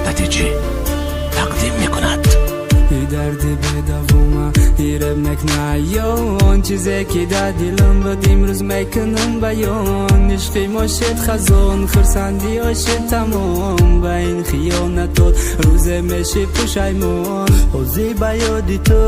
Нуқта тж тақдим мекунад. И дарди бедавома иреб мекна ё он чизе, ки дар дилам буд, имрӯз мекунам баён. Ишқи мо шед хазон, хурсандиё шед тамом, ба ин хиёнатот рӯзе меши пушаймон. Ҳозир ба ёди ту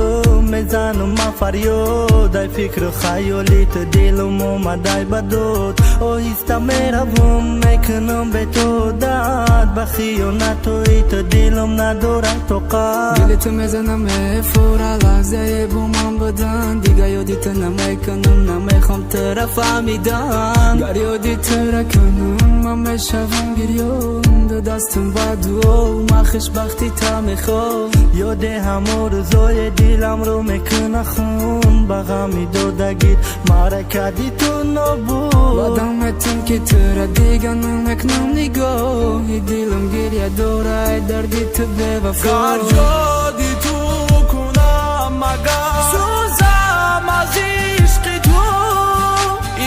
мезанам ман фарёд, ай фикру хаёли ту дилам омадай ба дод. Оҳиста меравам, мекунам бетодат, ба хиёнатҳои ту дилам надорад тоқат. Дили ту мезанам мефура, лаҳзае бо ман будан дига ёди ту намекунам, намехом тура фаҳмидан. Гар ёди тура кунам, ман мешавам гирён, ду дастам ба дуо, ман хушбахтӣ та мехоҳ. Ёде ҳамо рӯзое диламро мекуна хун, ба ғами додагит мара кади ту нобуд. Ваъдам метам, ки тура дига намекунам нигоҳи, дилам гиря дора, ай дарди ту бевафо. Гар ёди ту кунам, агар сӯзам аз ишқи ту,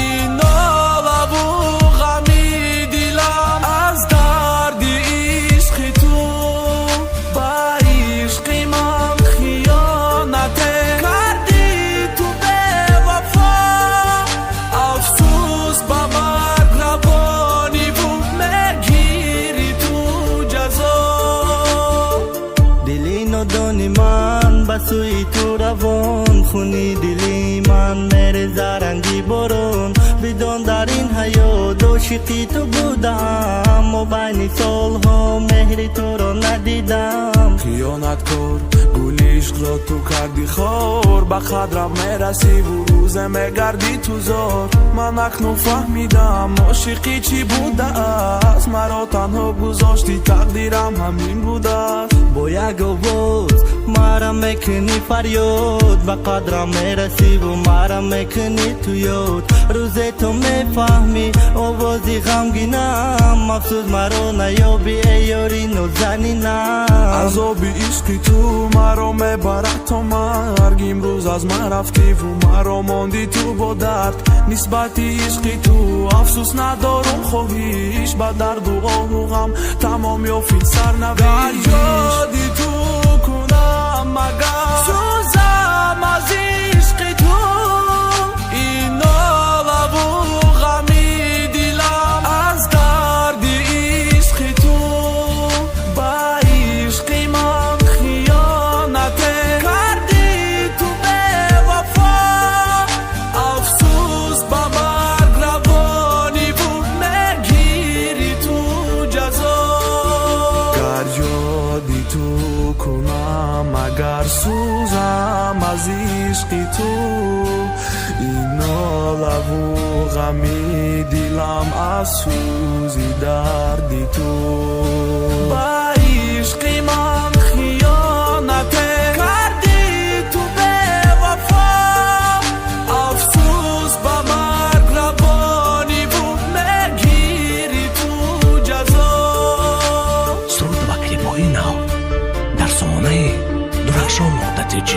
ин нолаву ғами дилам аз дарди ишқи ту. Ба ишқи ман хиёнате кардӣ ту бевафо, афсӯс, ба марг равониву мегирӣ ту ҷазо. Дили нодони ман ба сӯи ту равон, хуни дили ман мереза ранги борон. Бидон, дар ин ҳаёт ошиқи ту будам, мобайни солҳо меҳри туро надидам. Хиёнаткор, гули ишқро ту кардӣ хор, ба қадрам мерасиву рӯзе мегардӣ ту зор. Ман акнун фаҳмидам, ошиқӣ чӣ будааст, маро танҳо гузоштӣ, тақдирам ҳамин будааст. Бо як овоз мара мекунӣ фарёд, ба қадрам мерасиву мара мекунӣ ту ёд. Рӯзе ту мефаҳмӣ овози ғамгинам, афсӯс, маро наёбӣ, эй ёри нозанинам. Азоби ишқи ту маро мебарад то марг, имрӯз аз ман рафтиву маро мондӣ ту бо дард. Нисбати ишқи ту афсӯс надорум, хоҳиш ба дарду оҳу ғам тамом ёфт сарнавишт. Гар ёди ту кунам, агар сӯзам аз ишқи ту, ин нолаву ғами дилам аз дарди ишқи ту. Ба ишқи ман хиёнате кардӣ ту бевафо, афсӯс, ба марг равониву мегирӣ ту ҷазо. Гар ёди ту кунам, агар сӯзам аз ишқи ту, ин нолаву ғами дилам аз сӯзи дарди ту. Ба ишқи ман хиёнате кардӣ ту бевафо, афсӯс, ба марг равониву мегирӣ ту ҷазо. Суруд ва клипҳои нав дар сомонаи Дурахшон нуқта тж.